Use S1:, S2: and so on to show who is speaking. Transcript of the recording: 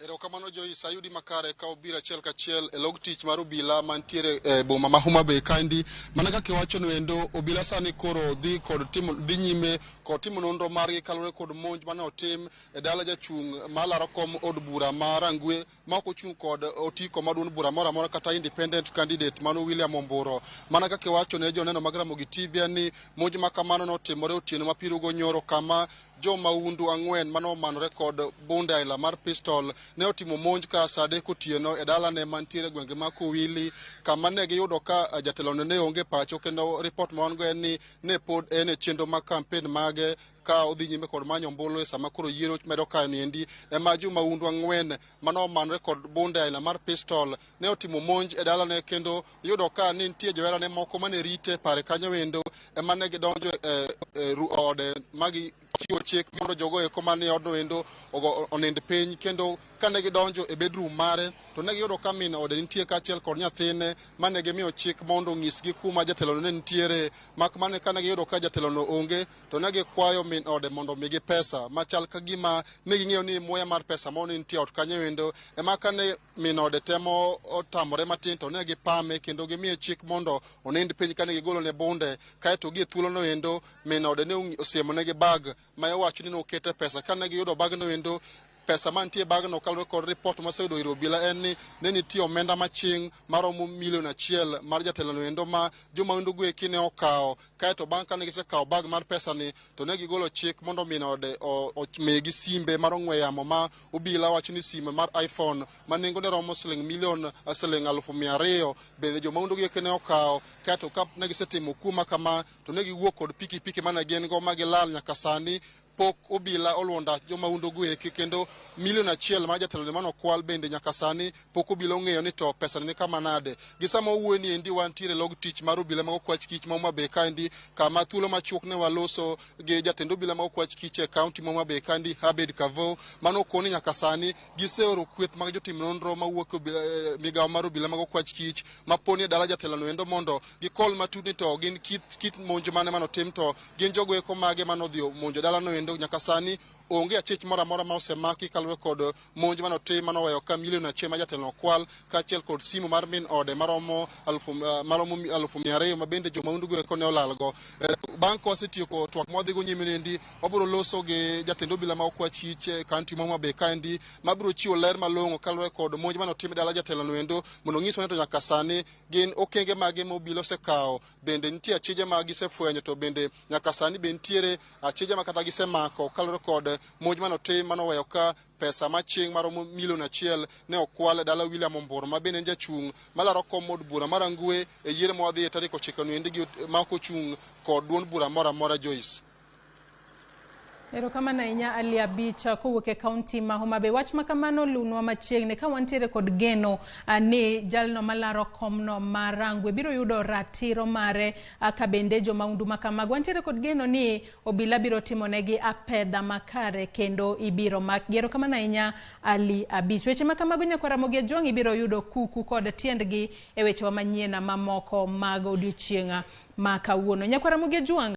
S1: Erokamano Joyce, ayudi makare ka obiro achiel kachiel e log tich mar obila mantiere e boma ma Homa Bay kaendi. Mana kaka iwacho noendo, obila sani koro dhi kod timo dhi nyime kod timo nonro margi kaluwore kod monj mane otim e dala jachung' malaro kom od bura ma Rangwe ma ok ochung' kod otiko mar duond bura moro amora kata independent candidate mano William Omburo. Mana kaka iwacho ne joneno mag Ramogi TV en ni monj ma kamano notimore otieno ma pirugo nyoro kama Jo mahundu ang'wen mane omanore kod bunde aila mar pistol ne otimo monj ka saa adek otieno e dalane mantiere e gwenge ma Kowili kama ne giyudo ka jatelono ne onge pacho kendo ripot ma wan go en ni ne pod en e chenro mag kampen mage ka odhi nyime kod manyo ombulu e sama koro yiero medo kayo niendi ema jo mahundu ang'wen mane omanore kod bunde aila mar pistol ne otimo monj e dalane kendo yudo ka ne nitie joherane moko mane rite pare kanyo endo ema ne gidonjo e, e ode ma gichiwo chik mondo jogo eko mane odno endo onind piny kendo kane gidonjo e bedroom mare to ne giyudo ka min ode nitie kaachiel kod nyathine mane gimiyo chik mondo onyisgi kuma jatelono ne nitiere mak mane kane giyudo ka jatelono onge to ne gikwayo min ode mondo omigi pesa machal ka gima ne ging'eyo ni muya mar pesa moro ne nitie ot kanyo endo ema kane min ode temo otamore matin to ne gipame kendo gimiye chik mondo onind piny kane gigolone bunde kaeto gie thuolono endo min ode ne osiemonegi bag ma iwacho ni nokete pesa kane giyudo bagno endo pesa mantie e bagno kaluwore kod ripot maseyudo ir obila en ni ne nitie omenda maching' maromo milion achiel mar jatelono endo ma jomahundu go eki ne okawo kaeto bang' kane gisekawo bag mar pesani to ne gigolo chik mondo min ode omigi simbe mar ong'we yamo ma obila wacho ni sime mar iPhone ma nengone romo siling milion siling 200,000 bende jomahundu gi eki ne okawo kaeto ka ne gisetimo kuo ma kama to ne giwuok kod pikipiki mane gin go ma gilal nyaka sani pok obila oluwo ndach jomahundu go eki kendo milion achiel mar jateloni mane okwal bende nyaka sani pok obila ong'eyo ni to pesa ni kama nade. Gi sama owuoyo ni endi wantiere log tich mar obila mag okwach kich ma Homa Bay kaendi kama thuolo machuok ne waloso gi jatend obila mag okwach kich e kaunti ma Homa Bay kaendi Abed Kavo mano okoni nyaka sani giseoro kweth mag jotim nonro mawuok e migawo mar obila mag okwach kich maponi e dala jatelono endo mondo gikol matut ni to gin kit, kit monj mane manotim to gin jogo eko mage manodhi monjo dalano endo nyaka sani onge achich moro amora ma osemaki kaluwore kod monj manotim manoweyo ka milion achiel ma jatelono okwal kaachiel kod simu mar min ode maromo 200,000 ma bende jomahundu go eko ne olalgo. Bang' ka wasetieko twak ma wadhigo nyime nendi, wabiro loso gi jatend obila ma okwach kich e kaunti ma Homa Bay kaendi mabiro chiwo ler malong'o kaluwore kod monj manotim e dala jatelono endo mondo onyiswa ni to nyaka sani gin okenge mage ma obila osekawo, bende nitie achije ma gisefwenyo to bende nyaka sani be nitiere achije ma kata gisemako kaluwore kod monj manotim manoweyo ka pesa maching' maromo milion achiel ne okwal e dala William Omburo ma bende en jachung' malaro kom od bura mar Rangwe e yiero ma wadhiye tarik ochiko noendi gi ma ok ochung' kod duond bura moro amora Joyce.
S2: Erokamano ahinya Ali Abich kowuok e kaunti ma Homa Bay. Wach ma kamano lunwa machiegni ka wantiere kod geno ni jalno malaro komno ma Rangwe biro yudo ratiro mare ka bende jomaundu ma kamago. Wantiere kod geno ni obila biro timonegi apedha makare kendo ibiro makgi. Erokamano ahinya Ali Abich. Weche ma kamago nyakwar Ramogi Ajwang' ibiro yudo kuku kod tiendgi e wechewa manyien mamoko mag odiochieng' ma kawuono. Nyakwar Ramogi Ajwang'